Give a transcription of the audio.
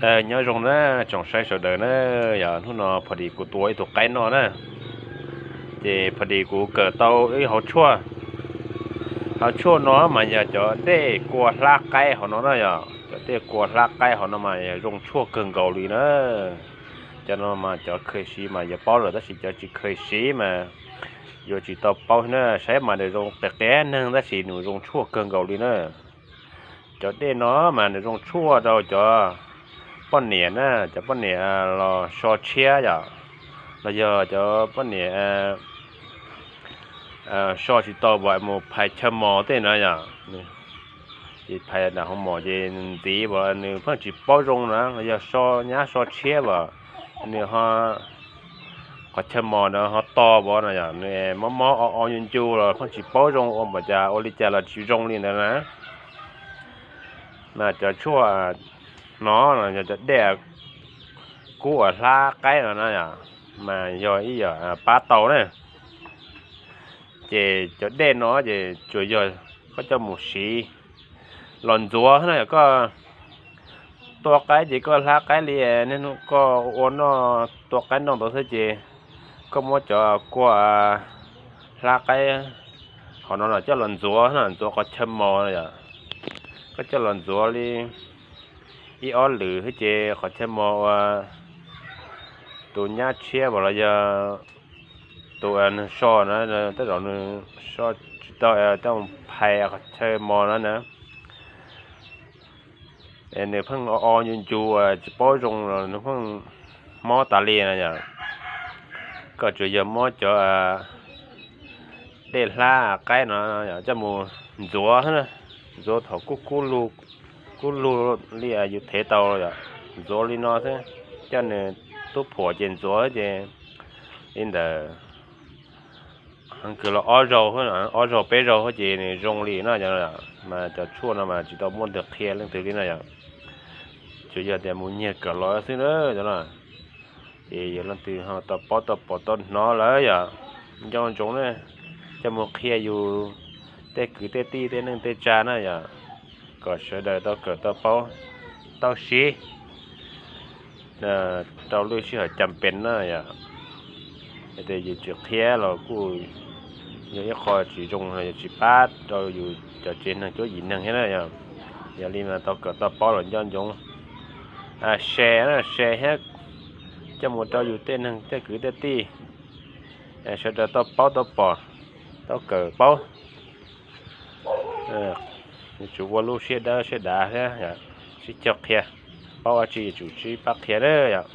Aws, nyob zoo na tsoom saib sawv daws na. Yog hnub no pho dis kuv tua ib tug qaib noj na, ces pho dis kuv kawm tau ib hauv tshuaj. Hauv tshuaj no mas yog cov dej kua hlab qaib hauv no na yom. Cov dej kua hlab qaib hauv no mas yog zoo tshuaj kawg nkaus li na. Cov no mas cov kheev siv mas yuav paub lawm, tab sis cov tsis kheev siv mas yuav tsis tau paub na. Saib mas nws zoo qias qias neeg tab sis nws zoo tshuaj kawg nkaus li na. Cov dej no mas nws zoo tshuaj rau cov poj niam na, cov poj niam los so tshiab yom, los yog cov poj niam so tsis tau pom mus phais chaw mos tej na yom. Ces phais nram hoos mos ces ntxiv pom nws pheej tsis paub zoo na, los yog so nyab so tshiab pom nws ho qhov chaw mos ntawd ho to pom no yom, nws mob mob o o ncu ncu los pheej tsis paub zoo ua npaum cas, ua li cas los tsis zoo li ntawd na. Mas cov tshuaj no yog cov dej kub uas hlab qaib no na yom, mas yog ib yam pab tau na. Ces cov dej no ces tsuas yog koj coj mus siv los ntxuav na yom. Koj tua qaib ces koj hlab qaib li niaj hnub koj ua noj, tua qaib noj ntawd xwb ces koj muab cov kua hlab qaib hauv no los coj los ntxuav na, ntxuav qhov chaw mos yom. Koj coj los ntxuav li ib ob lwm xwb ces qhov chaw mos uas tus nyab tshiab pom los yog tus neeg so na, tej zaum nws so tsis tau, tej mus phais qhov chaw mos no na, nws pheej o o ncu ncu tsis paub zoo los nws pheej mob tas li na yom. Koj tsuas yog muab cov dej hlab qaib no coj mus ntxuav, ntxuav thaum kub kub lug li yus thev tau yom, ntxuav li no xwb, coj nws tub phuam ces ntxuav ces li ntawd heev kawg los ob zaug, ob zaug peb zaug ces nws zoo li no. Mas cov tshuaj no mas tsis tau muaj leej twg qhia leej twg li no yom, tsuas yog tias mus nyiag kawm los xwb na. Ces yog leej twg ho tau paub tau pom tau hnov lawm yom, nco ntsoov na, coj mus qhia yus tej kwv tej tij tej neej tej tsa na yom, kom sawv daws tau kawm tau paub tau siv rau lub sij hawm cas pes na yom. Yog tias yus tsis qhia los kuj yog ib qho tsis zoo, yog tsis pab rau yus cov tsev neeg cuab yim neeg thiab na yom. Yog li mas tau kawm tau paub los nco ntsoov share na, share thiab coj mus rau yus tej neeg tej kwv tej tij, sawv daws tau paub tau pom tau kawm paub. Yuav tsum ua lub siab dawb siab dav thiab sib cog qhia, paub dab tsi yuav tsum sib pab qhia na yom.